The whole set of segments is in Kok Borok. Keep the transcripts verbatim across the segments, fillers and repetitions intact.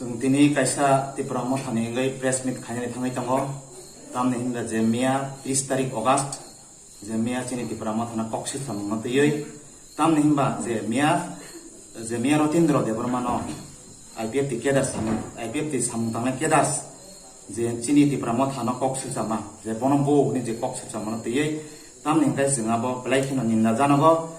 Chwng tini kaisa Tipra Mothani wngwi press meet khainani thangwi tongo. Tamni hwnba je miya tris tarik August, je miya chini Tipra Mothano kok silsamungno twiwi, tamni hwnba je miya, je miya Rotindra Debbarmano I P F T cadre samung, I P F T samung tangnai cadre je chini Tipra Mothano kok silsama, je bono bo hwnwi je kok silsamano twiwi, tamni hwnkhe chwng abo belai kheno ninda janogo.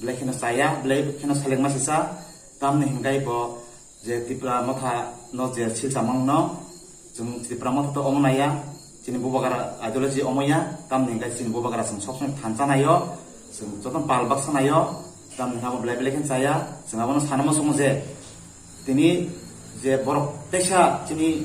Belai kheno chaya, belai kheno selengma sisa, tamni hwnkhe bo je Tipra Motha no je silsamung no, chwng Tipra Motha to omo naiya, chini bubagra ideology omo ya, tamni hwnkhe chini bubagra chwng sob somoi thansa naio, chwng joto pal baksa naio, tamni hwnkhe abo belai belai kheno chaya, chwng abono sana muchungo je, tini je borok teisa chini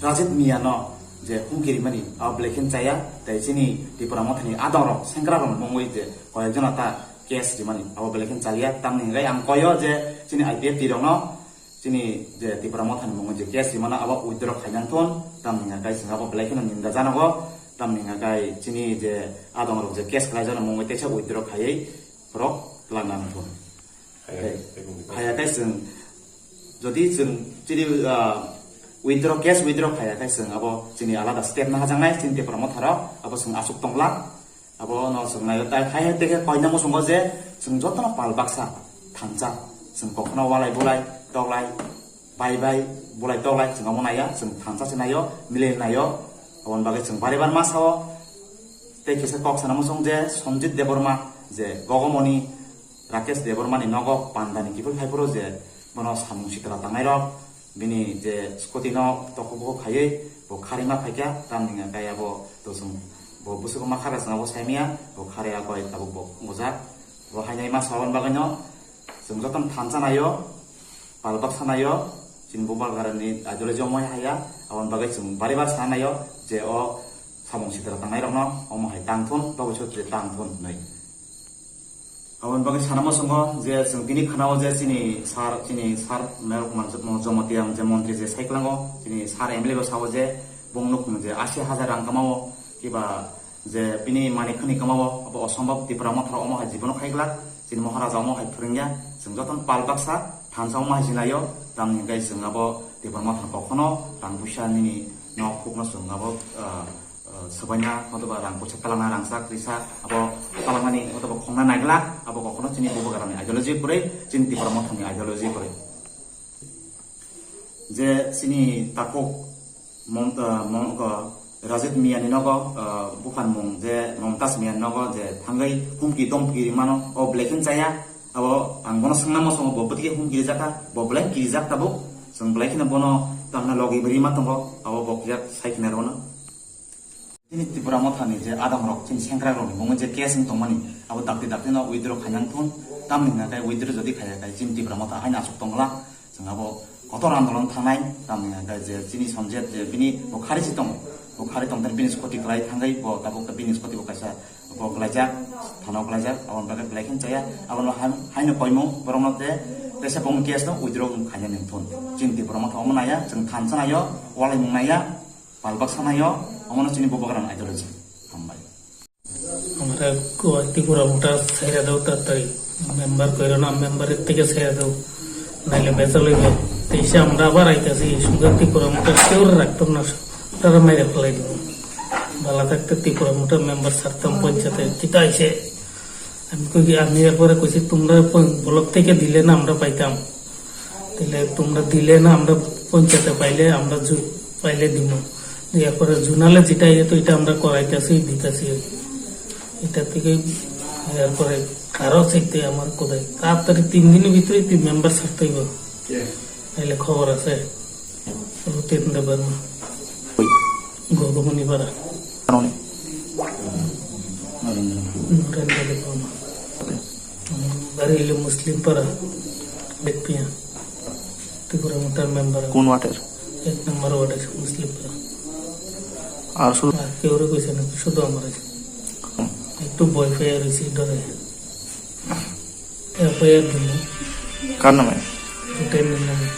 Rajit Miya no je humki rimani, abo belai kheno chaya, tei chini Tipra Mothani adongrok, sengkrakrok mungwi je koyekjona ta case rimani, abo belai kheno chaliya. Tamni hwnkhe ang koyo je chini I P F T rokno, chini je Tipra Mothani mungwi je case rimano, abo withdraw khainang thun, tamni hwnkhe chwng abo belai kheno ninda janogo, tamni hwnkhe chini je adongrok je case khlaijakno mungwi teisa withdraw khaiwi borok twlang nang thun. Khaya khe chwng, jodi chwng chini, ah, withdraw, case withdraw khaya khe chwng abo chini alada step na hajaknai, chini Tipra Motharo abo chwng aswk tongla. Abo no chwng naio, tai hai hai tei khe koina muchungo je chwng jotono pal baksa thansa, chwng kokno walai bulai toklai, bai bai bulai toklai chwng amo naiya, chwng thansa se naio, milai naio. Aboni bagwi chwng bari bar ma sao. Tei kisa kok sana muchung je Sanjit Debbarma je Gogomoni Rakesh Debbarmani nogo pandani kiphil phaiphuru je bono samung sitra tangnairok, bini je scooty no tokok bokok khaiwi bo kharima phaikha, tamni hwnkhe abo to chwng bo bwswk ma khara chwng abo saimaya, bo kharwi agoi tabuk bo wngjak. Bo haino ma saboni bagwino chwng jotono thansa naio, pal baksa naio, chini bubagrani ideology omo hai ya, aboni bagwi chwng bari bar sana naio je o samung sitra tangnairokno omo hai tang thun, tobo sotri tang thun hinwi. Aboni bagwi sana muchungo je chwng tini khwnao je chini sir, chini sir Meru Kumar Jamatia je montri je saikwlango, chini sir M L A bo sao je bong nukhung je asi hajar rang kamao, kiba je bini mani khani kamao, abo osombob, Tipra Motharo omo hai jibono khaiglak, chini Maharaja omo hai phwrwngya, chwng jotono pal baksa thansa omo hai sinaio, tamni hwnkhe chwng abo Tipra Motharo kokhono rang puisa nini nok hukno chwng abo, ah, ah, swbaina, otoba rang puisa talangna, rangchak risa, abo talangmani, otoba khongna naigla, abo kokhono chini bubagrani ideology kwrwi, chini Tipra Mothani ideology kwrwi. Je chini takhuk Mom-, ah, Mom-, ah, Rajit Miyani nogo, ah, buphanmung je Momtaz Miyani nogo je thangwi humki domki rimano, o belai khe chaya. Abo ang bono swngna muchungo, bo bwtwi humki rijak kha, bo belai kirijak tabuk. Chwng belai kheno bono tangna logi bo rima tongo, abo bo kiyak sai khna rwno. Chini Tipra Mothani je adongrok, chini sengkrakrokni mungwi je case wng tongmani, abo dakti dakti no withdraw khainang thun, tamni hwnkhe withdraw jodi khaiya khe chini Tipra Motha haino aswk tongla, chwng abo kotor andolon thangnai, tamni hwnkhe je chini Sanjit je bini bo khari si tongo, bo khari tongthani bini scooty kwlai thangwi bo tabuk bini scooty bo kaisa bo kwlaijak, thana kwlaijak, aboni bagwi belai khe chaya, abono hai-, haino koimung borokno tei teisa bongni case no withdraw khainani thun, chini Tipra Motha omo naiya, chwng thansa naio, walaimung naiya, pal baksa naio, omono chini bubagrani ideology. Hambai. Amra ko Tipra Motha saira dau tatai member koirana member tege saira dau naile bejaloi be teisa amra barai kasi suga Tipra Motha sure raktom na tara maire khalai dau bala takte Tipra Motha member sartam panchayat kita ise ami ko ki ami erpore koisi tumra block tege dile na amra paitam. Tile tumra dile na amra panchayate paile amra ju-, paile dimo. Erpore junale jita iye to ita amra koraitasi, ditasi. Ita tike erpore aro sekte amar kodai. Taratari tin din bhitori tui member sartoi bo. Naile khobor ase. Rutin Debbarma. Gogomoni para. Anoni. Narendra Debbarma. Bari ile Muslim para. Betpia. Tipra Motha member. কোন ওয়ার্ডের? এক নম্বর ওয়ার্ডের মুসলিম পাড়া। আর শুধু আর কেউ রে কইছে না, শুধু আমার আছে। হুম। একটু ভয় পেয়ে রয়েছি, ডরে। এফআইআর দিল। কার নামে? রুটেন নামে।